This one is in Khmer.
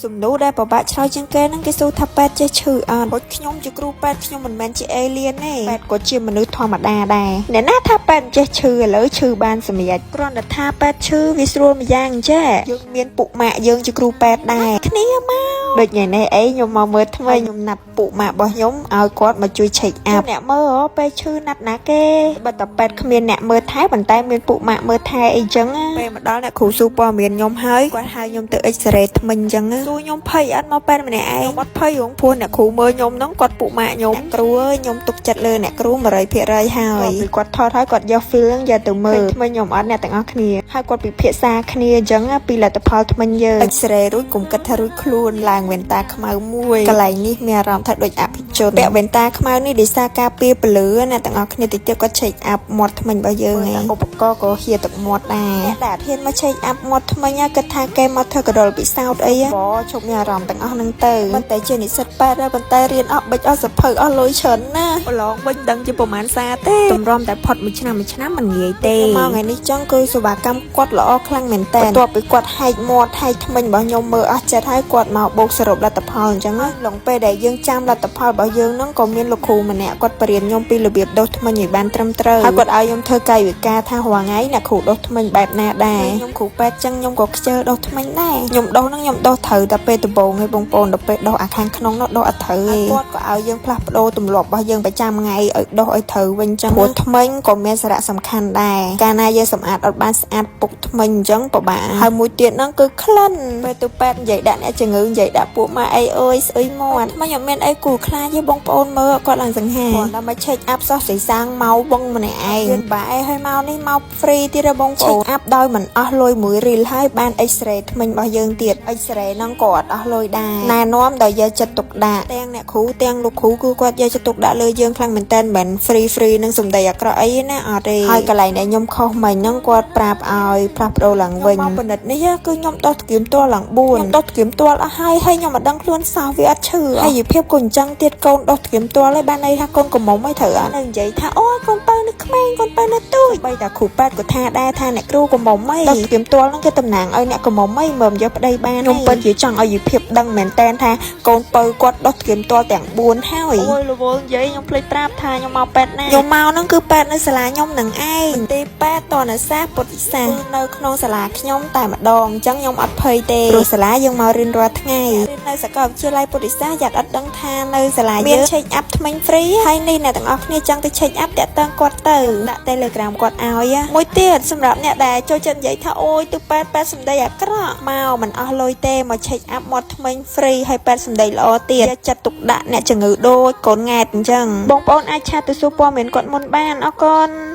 សំណួរដែលពិបាកឆ្លើយជាងគេហ្នឹងគេសួរថាពេទ្យចេះឈឺអត់ព្រោះខ្ញុំជាគ្រូពេទ្យខ្ញុំមិនមែនជា alien ទេពេទ្យក៏ជាមនុស្សធម្មតាដែរអ្នកណាថាពេទ្យចេះឈឺឥឡូវឈឺបានសម្រេចគ្រាន់តែថាពេទ្យឈឺវាស្រួលម្យ៉ាងចេះយើងមានពុកម៉ាក់យើងជាគ្រូពេទ្យដែរគ្នាមកដូចថ្ងៃនេះអីខ្ញុំមកមើលថ្មីខ្ញុំណាត់ពុកម៉ាក់របស់ខ្ញុំឲ្យគាត់មកជួយ check up អ្នកមើលហ៎ពេលឈឺណាត់ណាគេបើតែពេទ្យគ្មានអ្នកមើលថែប៉ុន្តែមានពុកម៉ាក់មើលថែអីចឹងណាពេលមកដល់អ្នកគ្រូសួរព័ត៌មានខ្ញុំហើយគាត់ហៅខ្ញុំទៅ X-ray ថ្មិញចឹងណាសួរខ្ញុំភ័យអត់មកពេទ្យម្នាក់ឯងខ្ញុំអត់ភ័យហងព្រោះអ្នកគ្រូមើលខ្ញុំហ្នឹងគាត់ពុកម៉ាក់ខ្ញុំអ្នកគ្រូអើយខ្ញុំទុកចិត្តលើអ្នកគ្រូ100%ហើយពីគាត់ថតហើយគាត់យក file ហ្នឹងយកទៅមើលថ្មិញខ្ញុំអត់អ្នកទាំងអស់គ្នាហើយគាត់ពិភាក្សាគ្នាអញ្ចឹងណាពីលទ្ធផលថ្មិញយើង X-ray រួចកុំគិតថារួចខ្លួនឡើងវ៉ែនតាខ្មៅមួយកន្លែងនេះមានអារម្មណ៍ថាដូចអភិជនពាក់វ៉ែនតាខ្មៅនេះដោយសារការពារពលឺអ្នកទាំងអស់គ្នាតិចទៀតគាត់ check up មាត់ថ្មិញរបស់យើងឯងឧបករណ៍ក៏ហៀទឹកមាត់ដែរអ្នកដែលអត់ហ៊ានមក check up មាត់ថ្មិញគិតថាគេមកធ្វើកដុលពិសោធន៍អីបឈប់មានអារម្មណ៍ទាំងអស់ហ្នឹងទៅមិនតែជានិស្សិតពេទ្យដែរប៉ុន្តែរៀនអស់បិចអស់សភៅអស់លុយច្រើនណាស់ប្រឡងវិញដឹងជាប្រហែលសារទេទម្រាំតែផុតមួយឆ្នាំមួយឆ្នាំមិនងាយទេមកថ្ងៃនេះចឹងគឺសេវាកម្មគាត់ល្អខ្លាំងមែនតើបន្ទាប់ពីគាត់ហែកមាត់ហែកថ្មិញរបស់ខ្ញុំមើលអស់ចិត្តហើយគាត់មកបូកសរុបលទ្ធផលអញ្ចឹងណាឡងពេលដែលយើងចាំលទ្ធផលរបស់យើងហ្នឹងក៏មានលោកគ្រូម្នាក់គាត់បរៀនខ្ញុំពីរបៀបដុសថ្មិញឲ្យបានត្រឹមត្រូវហើយគាត់ឲ្យខ្ញុំធ្វើកាយវិការថារាល់ថ្ងៃអ្នកគ្រូដុសថ្មិញបែបណាដែរខ្ញុំគ្រូពេទ្យចឹងខ្ញុំក៏ខ្ជិលដុសថ្មិញដែរខ្ញុំដុសហ្នឹងខ្ញុំដុសត្រូវតែពេលដំបូងឯងបងប្អូនដល់ពេលដុសអាខាងក្នុងនោះដុសអត់ត្រូវទេគាត់ក៏ឲ្យយើងផ្លាស់ប្ដូរទម្លាប់របស់យើងប្រចាំថ្ងៃឲ្យដុសឲ្យត្រូវវិញចឹងព្រោះថ្មិញក៏មានសារៈសំខាន់ដែរកាលណាយើងសម្អាតអត់បានស្អាតពុកថ្មិញអញ្ចឹងពិបាកហើយមួយទៀតហ្នឹងគឺក្លិនពេលទៅពេទ្យនិយាយដាក់អ្នកជំងឺនិយាយដាក់ពួកម៉ាអីអើយស្អុយមាត់ថ្មិញអត់មានអីគួរខ្លាចទេបងប្អូនមើលគាត់ឡើងសង្ហាគាត់ដល់មក check up សោះស្រីសាងមកវងម្នាក់ឯងយន្តបែហើយមកនេះមក free ទៀតហ៎បងប្អូន check up ដោយមិនអស់លុយមួយរៀលហើយបាន X-ray ថ្មិញរបស់យើងទៀត X-ray ហ្នឹងក៏អត់អស់លុយដែរណែនាំដោយយកចិត្តទុកដាក់ទាំងអ្នកគ្រូទាំងលោកគ្រូគឺគាត់យកចិត្តទុកដាក់លើយើងខ្លាំងមែនតើមិន free free នឹងសំដីអាក្រក់អីណាអត់ទេហើយកន្លែងដែលខ្ញុំខុសមិញហ្នឹងគាត់ប្រាប់ឲ្យផ្លាស់ប្ដូរឡើងវិញមកពិនិត្យនេះគឺខ្ញុំដោះថ្គៀមទាល់ឡើង4ខ្ញុំដោះថ្គៀមទាល់អស់ហើយហើយខ្ញុំអត់ដឹងខ្លួនសោះវាអត់ឈឺហើយយភាពក៏អញ្ចឹងទៀតកូនដោះថ្គៀមទាល់ហើយបានន័យថាកូនកំមុំហើយត្រូវអត់នៅនិយាយថាអូយកូនបើនៅក្មេងកូនបើនៅទូចបីតាគ្រូពេទ្យក៏ថាដែរថាអ្នកគ្រូកំមុំហីដោះថ្គៀមទាល់ហ្នឹងគេតំណាងឲ្យអ្នកកំមុំហីមើលយកប្តីបានខ្ញុំពិតជាចង់ឲ្យយភាពដឹងមែនតែនថាកូនពៅគាត់ដោះថ្គៀមទាល់ទាំង4ហើយអូយរវល់និយាយខ្ញុំភ្លេចប្រាប់ថាខ្ញុំមកពេទ្យណាខ្ញុំមកហ្នឹងគឺពេទ្យនៅសាលាខ្ញុំនឹងឯងមន្ទីរពេទ្យតនសាស្ត្រពុទ្ធិសាស្ត្រគឺនៅក្នុងសាលាខ្ញុំតែម្ដងអញ្ចឹងខ្ញុំអត់ភ័យទេព្រោះសាលាយើងមករៀនរាល់ថ្ងៃរៀននៅសាកលវិទ្យាល័យពុទ្ធិសាស្ត្រយ៉ាត់អត់ដឹងថានៅសាលាយើងមាន check up ថ្មិញ free ហើយនេះអ្នកទាំងអស់គ្នាចង់ទៅ check up តាក់ទងគាត់ទៅដាក់ Telegram គាត់ឲ្យមួយទៀតសម្រាប់អ្នកដែលចូលចិត្តនិយាយថាអូយទៅពេទ្យពេទ្យសម្ដីអាក្រក់មកមិនអស់លុយទេមក check up មាត់ថ្មិញ free ហើយពេទ្យសម្ដីល្អទៀតយកចិត្តទុកដាក់អ្នកជំងឺដូចកូនង៉ែតអញ្ចឹងបងប្អូនអាច chat ទៅសួរព័ត៌មានគាត់មុនបានអរគុណ។